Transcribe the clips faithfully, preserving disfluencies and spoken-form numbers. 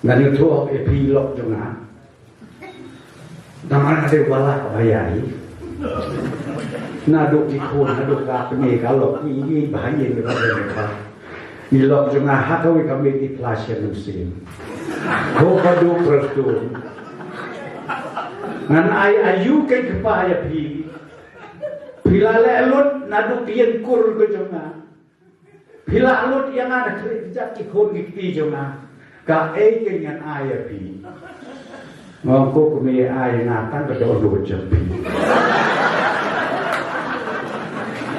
Ngan ïathuh ïa phi lok jong nga. Namar nga dei u ba lah ba ïai. Naduh ki khun, naduh ka pynïaid ka lok, i, i, ba ïai, ba ïai, ba. I lok jong nga ha kawei ka miet i flash ïa mynsiem. Ko ba duh Prestone. Ngan ai aïu keiñ kpa ïa phi. Phi la leh lut naduh ki ïing kur ko jong nga. Phi la lut ïa nga na khlieh jait ki khun ki kti jong nga. Kaei keiñ ngan ai ïa phi. Nga ong, ko kmie, ai ïa nga tang ka dohnud jong phi.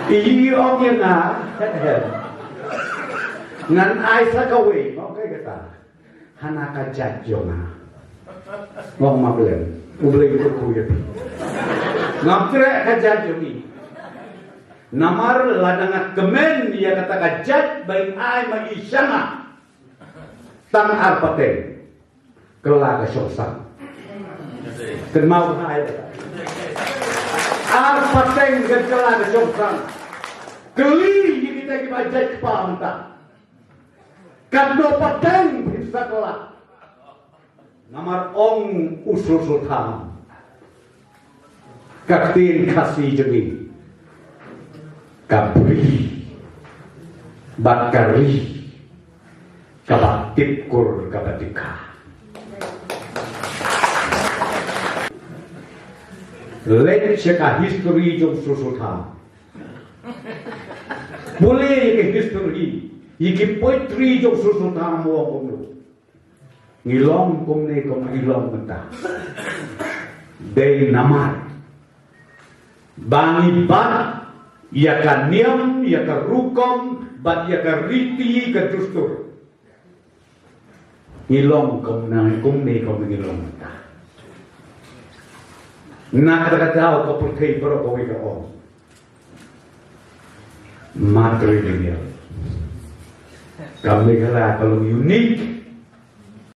I ong ïa nga, het het. Ngan ai sa kawei, nga ong, kaei kata? Ha na ka jait jong nga. Nga ong, ma Blei, U Blei u kyrkhu ïa phi. Ngam treh ka jait jong ngi. Namar lada nga kmen ïa kata ka jait ba in ai ma i sha nga tang ar pateng, kylla ka shong sang. Kynmaw, ha ai ar pateng, kylla ka shong sang. Kylli ïa kita kiba jait kpa mynta. Katno pateng phin sa kylla? Namar ong u Soso Tham, ka ktien Khasi jong ngi, ka bri bad ka ri kaba tip kur kaba tip kha. Leit sha ka history jong Soso Tham. Pule ïa ka history, ïa ki poetry jong Soso Tham, u ong kumno. Ngi long kumne kum ngi long mynta. Dei namar ba ngi bat ïa ka niam, ïa ka rukom, bad ïa ka riti, ka dustur. Ngi long kumne, kumne kum ngi long mynta. Na kata ka daw ka pyrthei baroh kawei ka ong matrilineal. Ka Meghalaya ka long unique